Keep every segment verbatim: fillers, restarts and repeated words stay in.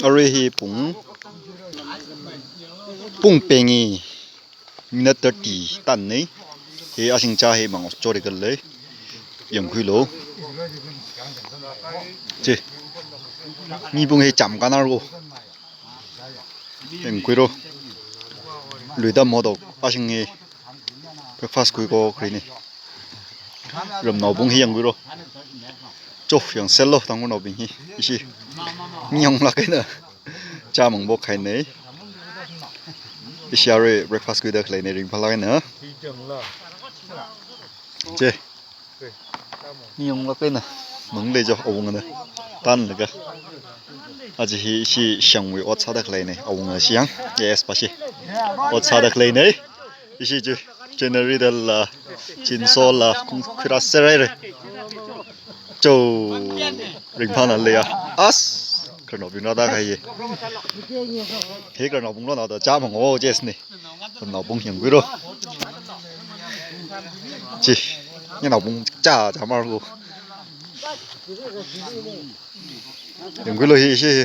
Arui hi pung, pung pengi minute thirty tānnei. Hi ashing chā hi mang chori khalei. Yangkhuilu. Chi. Mibing hi cham kanar ko. Yangkhuilu. Luida modok ashing hi. Breakfast khuiko khuini. Ramnaobing hi yangkhuilu. Cho, yangserlu, Tangkhulnaobing hi. Ishi. Ningyonglāk eina chā mangpok kahainei. Ishi arui breakfast khuida khaleinei, ringphālāk eina. Che. Ningyonglāk eina. Manglei jo, awungana. Tānlaga. Aja hi ishi shangwui ot sāda khaleinei. Awunga shi yang. Yes, pa shi. Ot sāda khaleinei. Ishi chi, January dala, chinsola, kung khuirā serhaira. Cho, ringphāna leiya. As, khararnaobing rāda kahai. Hi khararnaobing rāna da chā mango jesni. Khararnaobing yangkhuilu. Chi, ningnaobing chā, chā marlu. Yangkhuilu hi, ishi hi.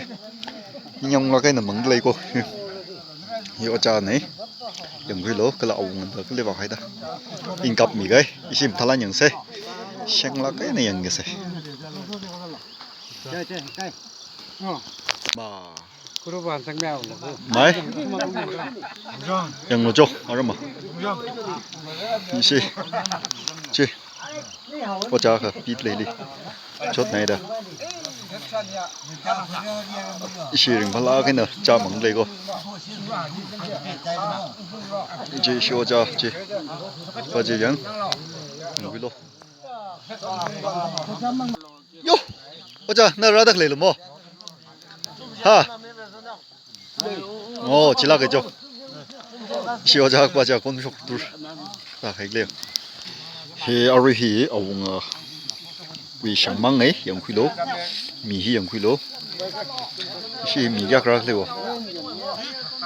Ningyonglāk eina manglei ko. Hi ojānei. Yangkhuilu, kala awungana khalei vāhaida. Ingkap mi kahai, ishi mathālāk eina yangsei. Shenglāk eina yangkasei. Ma. Mai. Yanglu cho, arama. Ishi. Chi. Ojā kapit leili. Chotnaida. Ishi ringphālāk eina chā manglei ko. Chi ishi ojā chi. Pa chi yang. Yangkhuilu. Yo. Ojā, na rāda khalei lo mo. Ha. Oh, chilāk eina cho. Ishi ojā pa chā kon shoktur. Tākahai lei. Hi arui hi awunga wui shang mangnei, yangkhuilu. Mi hi yangkhuilu. Ishi mi kayākha rākhalei wo.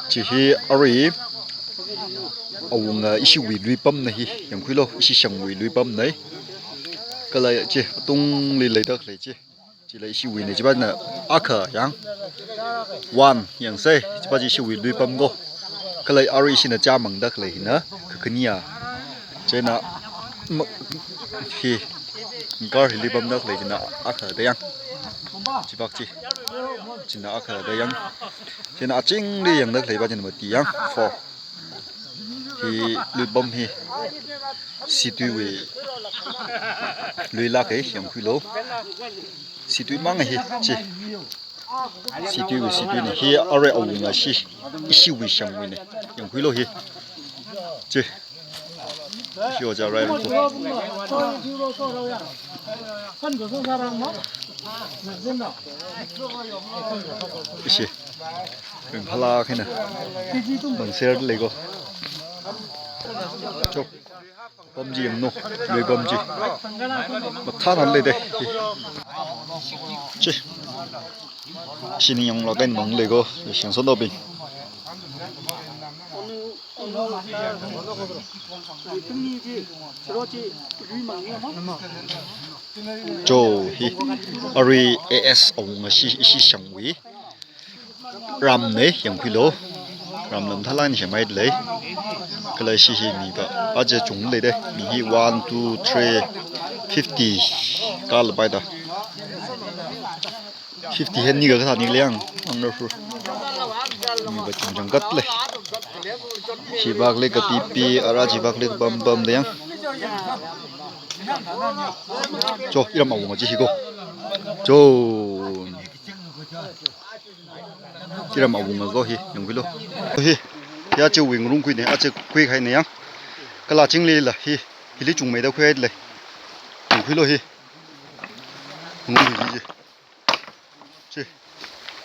Chi hi arui awunga ishiwui luipamna hi, yangkhuilu, ishi shangwui luipamnei. Kala chi atungli leida khalei chi. Chila ishiwuinei, chipana akha yang. One, yangsei, chipa chi ishiwui luipam ko. Kala arui ishina chā mangda khalei hina, kakhaniya. Chieina, ma, hi, kar hi luipamda khalei china akhada yang. Chipak chi. China akhada yang. Chieina achingli yangda khaleipa china mati yang. Four. Hi luipam hi. Situiwui luilāka, yangkhuilu. Situi mang hi, chi. Situiwui situinei. Hi arui awunga shi, ishiwui shangwuinei. Yangkhuilu hi. Chi. Ishi ojā rai rai ko. Ishi. Ringphālāk eina. Mangser lei ko. Chok. Pam chi yanglu, luipam chi. Mathāna leidei. Chi. Ishi ningyonglāk eina manglei ko, shingsonaobing. Cho hi, arui A S awunga shi, ishi shangwui. Ramnei, yangkhuilu. Ram lam thalan shemai lei. Kala ishi hi mipa. Aja chungleidei. Mi hi one, two, three, fifty. Kala paida. Fifty hen ni ka kathā ni liang. Ang na hu. Mipa chungchang katlei. Chibak lei kapipi, ara chibak lei kapam pam dei yang. Cho, iram awunga chi hi ko. Cho. Iram awunga ko hi, yangkhuilu. Hi, ya chi wing rungkhuinei, aja khuikahainei yang. Kala chinglila hi, hili chungmeida khuilei. Yangkhuilu hi. Rungkhui chi chi. Chi.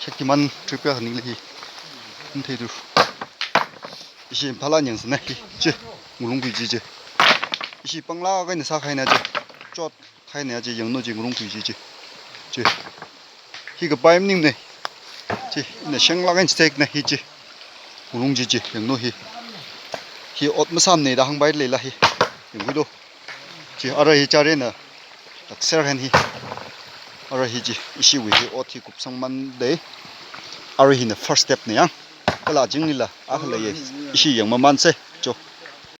Shaktiman trip ya ningli hi. Ntheidu. Ishi phalan yangsāna hi. Chi. Rungkhui chi chi. Ishi panglāk eina sākahaina chi. Chot. Kahaina chi yanglu chi ngarungkhui chi chi. Chi. Hi kapai maningnei. Chi, ina shenglāk eina stekna hi chi. Ngarung chi chi, yanglu hi. Hi ot masāmnei da hāngpai leila hi. Yangkhuilu. Chi, ara hi chārena. Takser hen hi. Ara hi chi, ishiwui hi ot hi kupsangman dei. Arui hina first step na yang. Kala jinglila, akhala ye. Ishi yang mamanse, cho.